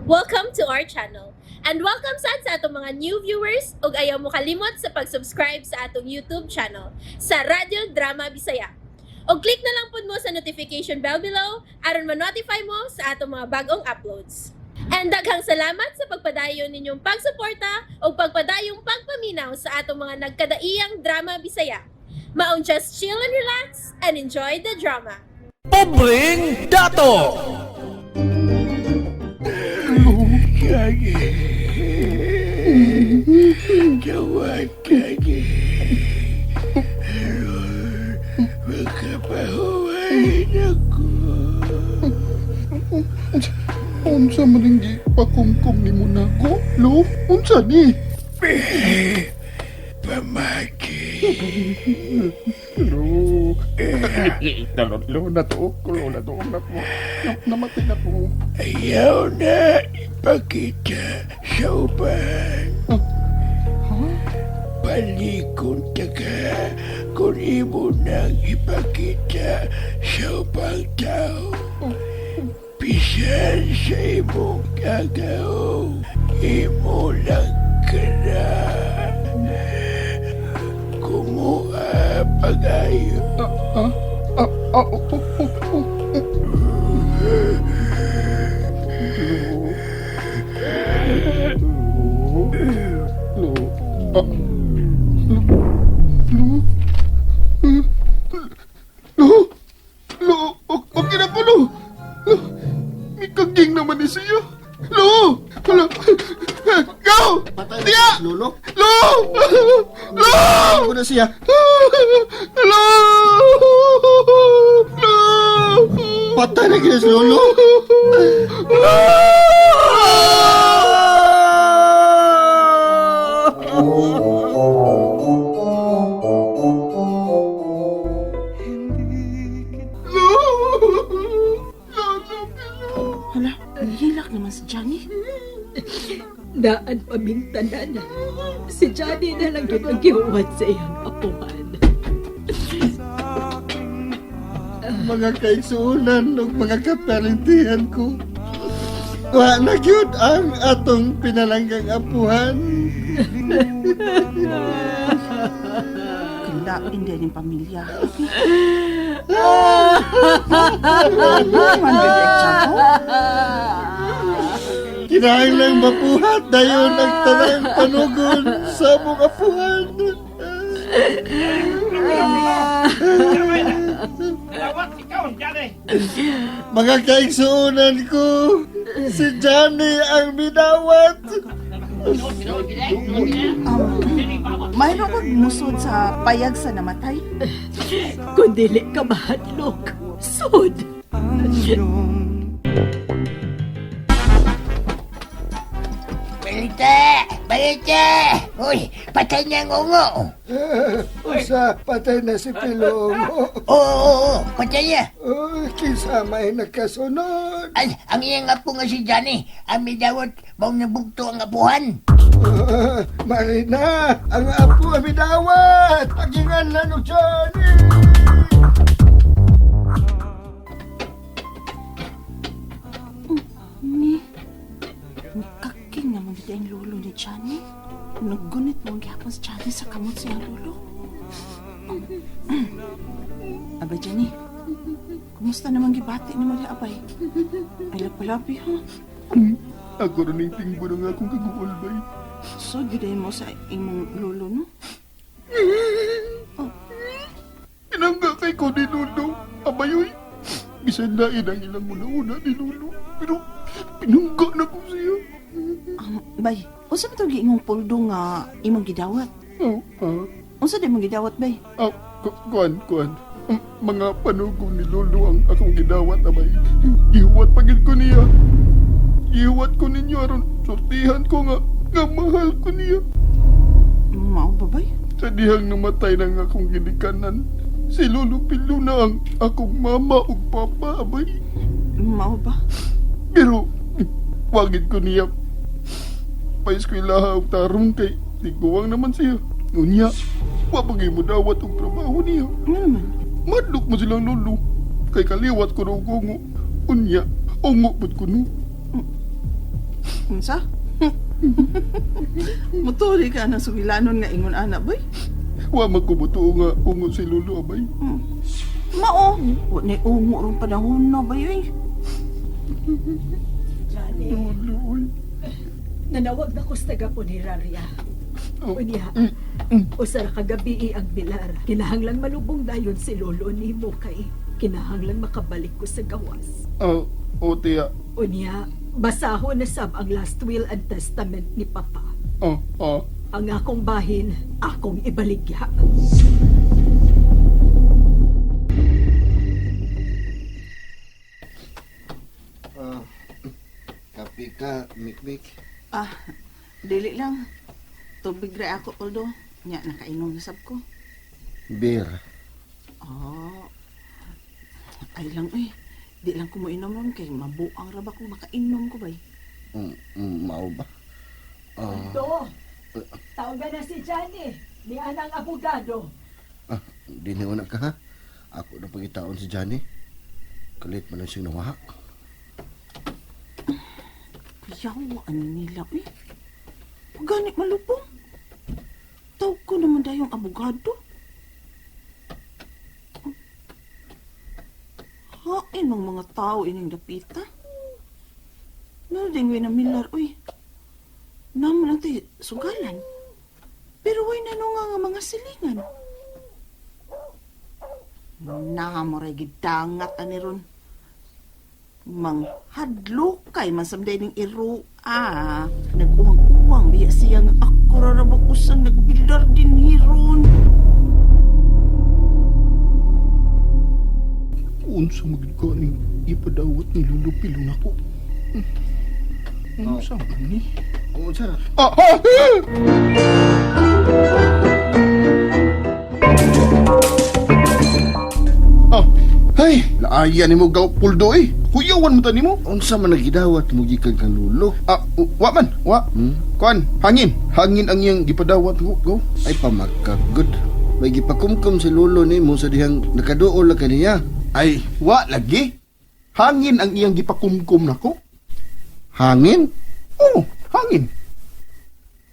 Welcome to our channel. And welcome sad sa atong mga new viewers ug ayaw mo kalimot sa pag-subscribe sa atong YouTube channel sa Radyo Drama Bisaya. Og click na lang pud mo sa notification bell below aron ma-notify mo sa atong mga bagong uploads. And daghang salamat sa pagpadayon ninyong pagsuporta ug pagpadayong pagpaminaw sa atong mga nagkadaiyang drama Bisaya. Maong just chill and relax and enjoy the drama. Pobreng Dato! Unsa man ang gipakumkum nimo nako, Lo? Unsa ni? Pamaki. Lo. Lo, lo, natuok ko, lo, natuok na ko. Namatay na ko. Ayaw na ipakita sa uban. Palikon ta ka kung imo nang ipakita sa ubang tao. Bisan sa imong kagaw, imo lang ka na. Kumuha pag-ayo. Ah, ah, ah, oh, oh, oh, oh, oh. Lo. Lo. Lo. Ah. Lo. Lo. Lo. Okay na ko, Lo. Lo. May kaging naman ni siya. Lo. Lo. Go! Patay Diya! na si Lolo. Lo! Lo! Ano na siya? Lo! Lo! Patay na kaya si Lolo. Lo! Lo! Lo! Hala, nihilak naman si Johnny. Daan pamingtanan. Si Johnny na lang yun ang gihuwat sa iyang apuhan. Mga kaigsuunan ug mga kaparintihan ko. Wa na gyud ang atong pinalanggang apuhan. Kailain din yung pamilya. Man, bebe, Chapo. Kinahanglang mapuhat dayon ang tanang panugon sa among apuhan. Mga kaigsuunan ko, si Johnny ang bidawat. Mayroon kag musod sa payag sa namatay? Kung dili ka mahadlok, sud. Balita! Balita! Uy, patay na ang ungo! Usa, patay na si Pilongo. Oo, oo, oo, patay na. Oh, kinsa may nakasunod. Ay, ang iyang apo nga si Johnny, ang midawat, maong nabugto ang apuhan. Ah, Marina, ang apo ang bidawat. Pagingan lang og Johnny. Ni, nikaking naman gid ang lolo ni Johnny. Naggunit mo ang gihapon si Johnny sa kamot sa iyang lolo. Abay, Johnny. Kumusta naman gibati ni Maria Abay? Ay, lapalapi, ha? Ako rin yung tingbo ng akong kaguol, bay. So, giday mo sa imong lolo, no? Pinangga kay ko ni Lolo. Abayoy. Bisan lain ang ilang una-una ni Lolo. Pero pinangga na ko siya. Bay, unsa ba tawag imong puldo nga imong gidawat? Oh, ah. Unsa di imong gidawat, bay? Ah, kuan, kuan. Ang mga panugo ni Lolo ang akong gidawat, abay. Gihuwat pagid ko niya. Gihuwat ko ninyo aron sortihan ko nga nga mahal ko niya. Mao ba, bay? Sa dihang namatay ng akong ginikanan, si Lolo Pilo na ang akong mama ug papa, abay. Mao ba? Pero, wagid ko niya. Paeskwelaha og tarong kay tiguang naman siya. Unya, wapagay mo dawat og trabaho niya. Ano naman? Madlok mo silang lolo. Kay kaliwat ko og ungo. Unya, ungo pud ko no. Unsa? Mutuli ka na sugilanon nga ingon ana, boy. Wa man ko mutuo nga ungo si Lolo abay. Mao, wa ni ungo rong panahon na ba yoy? Johnny, Lolo, oy. nanawag na ko sa taga-punerarya. Oh. Unya, usa ra ka gabii ang bilar. Kinahanglang malubong dayon si lolo nimo kay kinahanglan makabalik ko sa gawas. Oh, oh tiya. Unya, basahon na sab ang last will and testament ni Papa. Oh, oh. Ang akong bahin, akong ibaligya. Ah, kape ka, mikmik. Ah, dili lang. Tubig ra ako, Poldo. Nya, nakainom na sab ko. Beer. Oh. Ay lang, eh. Di lang ko moinom ron kay mabuang ra ba ko makainom ko bay. Mao ba? Ah, Do, tawagan na si Johnny, ni anang abogado. ah, di na una ka ha. Ako na pagitaon si Johnny. Kalit man lang siyang nawaha. Kuyawa ani nila, eh. Pagani malupong. Tawag ko naman dayong abogado. Hain mang mga tao ining dapita. Nalding na milar, uy. Naman natin sugalan. Pero way na nga nga mga silingan. Namoray gidangat ani ron. Manghadlokay man samday ning iro ah. Nag-uwang-uwang biya siya nga ako ra ra ba usang nagbilar din hiron. Unsa magid ka ning ipadawat ni Lolo Pilo nako. Unsa man ni? Oo, sir. Ah, ah, ah! Ah, ay, laaya nimo gaw puldo eh. Kuyawan mo ta nimo. Unsa man nagidawat mo gikan kang lulo? Ah, wa man, wa. Hmm? Kuan, hangin. Hangin ang iyang gipadawat ko, gaw. Ay pamakagod. May gipakumkum si lulo nimo sa dihang nakaduol na kaniya. Ay, wa lagi. Hangin ang iyang gipakumkum nako. Hangin? Oh, hangin.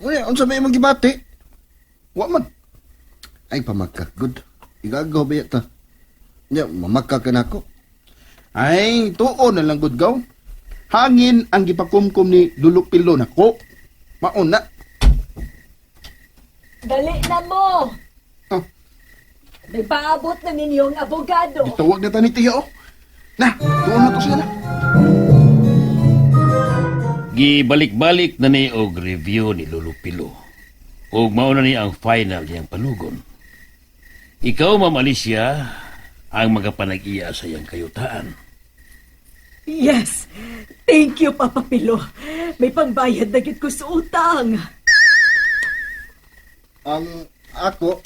Unya, unsa may imong gibati? Wa man. Ay pamakagod. Igagaw ba ta? Nya, mamaka ka nako. Ay, tuo na lang gud gaw. Hangin ang gipakumkum ni Lolo Pilo nako. Mauna. Dali na mo! Ah. May paabot na ninyong abogado. Gitawag na ta ni Tiya, oh. Na, tuon na to siya na. Gibalik-balik na ni og review ni Lolo Pilo. Og mao na ni ang final niyang panugon. Ikaw, Ma'am Alicia, ang magapanag-iya sa iyang kayutaan. Yes! Thank you, Papa Pilo. May pangbayad na gid ko sa utang. Ang ako,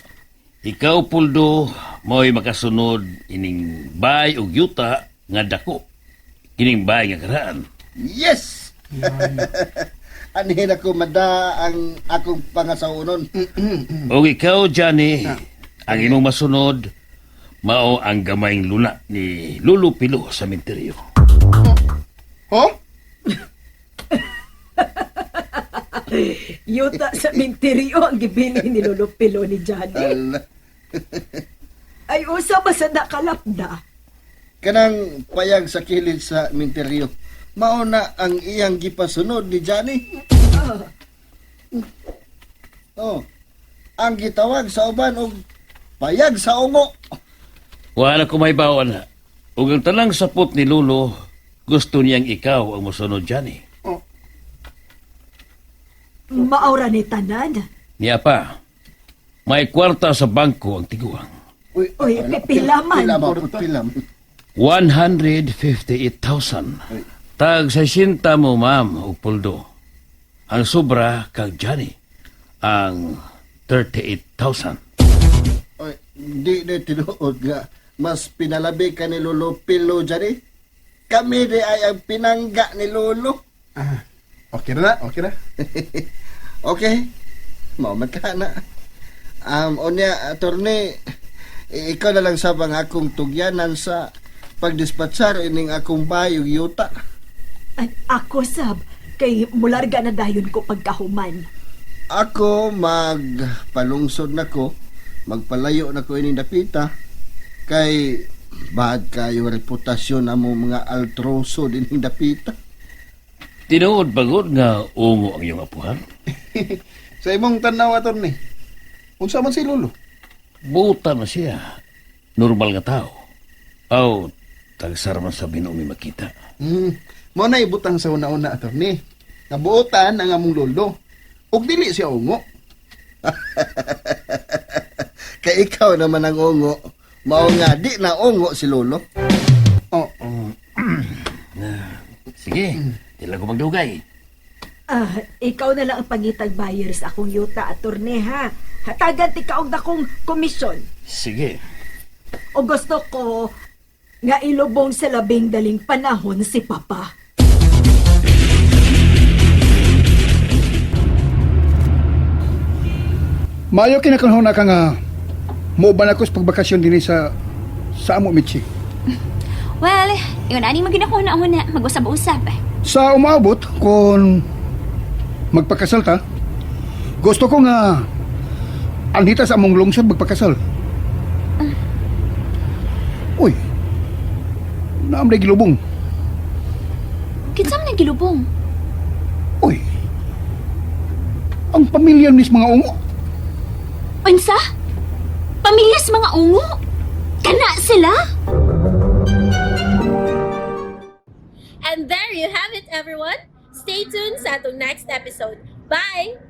Ikaw, Puldo, mao'y makasunod ining bay og yuta nga dako. Kining bay nga karaan. yes! Anhin ako mada ang akong pangasawunon. Og ikaw, Johnny, ang imong masunod, mao ang gamayng luna ni Lolo Pilo sa minteryo. Huh? Yuta sa minteryo ang gibili ni Lolo Pilo ni Johnny. Ala. Ay, usa ba sa nakalapda? Kanang payag sa kilid sa minteryo. Mao na ang iyang gipasunod ni Johnny. Oh. Ang gitawag sa uban og payag sa ungo. Wala ko may bawan na. Ug ang tanang sapot ni Lolo, gusto niyang ikaw ang mosunod, Johnny. Maura ni tanan. Niya pa, may kwarta sa bangko ang tiguang. Uy, Uy, ala, pipila man. Pila man, pila man. 158,000. Tag 60 mo, ma'am, og puldo. Ang sobra kag Johnny, ang 38,000. Oy, di na tinuod nga. Mas pinalabi ka ni Lolo Pilo Johnny. Kami di ay ang pinangga ni Lolo. Ah, okay na, okay na. Okay. Mao man ka na. Unya, attorney, ikaw na lang sabang akong tugyanan sa pagdispatsar ining akong bayog yuta. At ako sab, Kay mularga na dayon ko pagkahuman. Ako magpalungsod na ko, magpalayo na ko ining dapita kay bad kayo reputasyon amo mga altroso dining dapita. Tinuod pagod nga ungo ang iyong apuhan. Sa imong tanaw, attorney. Unsa man si Lolo? Buta na siya. Normal nga tao. Aw, tagsar man sa binuong makita. Mo na ibutang sa una-una, attorney. Nabuotan ang among lolo. Ug dili siya ungo. Kay ikaw naman ang ungo. Mao nga di na ungo si Lolo. Oo. Sige, di lang ko magdugay. Ah, ikaw na lang ang pangitag buyer sa akong yuta, attorney ha. Hatagan ti kaog dakong komisyon. Sige. O gusto ko nga ilubong sa labing daling panahon si Papa. Maayo kinakanhon na ka nga muuban ako sa pagbakasyon dinhi sa amo Michi. Well, yun, ani maginakuha-una, mag-usab-usab. Sa umaabot kung magpakasal ta, gusto ko nga anhita sa among lungsod magpakasal. Uy. Naam na gilubong. Kinsa man ang gilubong? Uy. Ang pamilya nis mga ungo. Unsa? Pamilya sa mga ungo? Kana sila? And there you have it, everyone. Stay tuned sa atong next episode. Bye!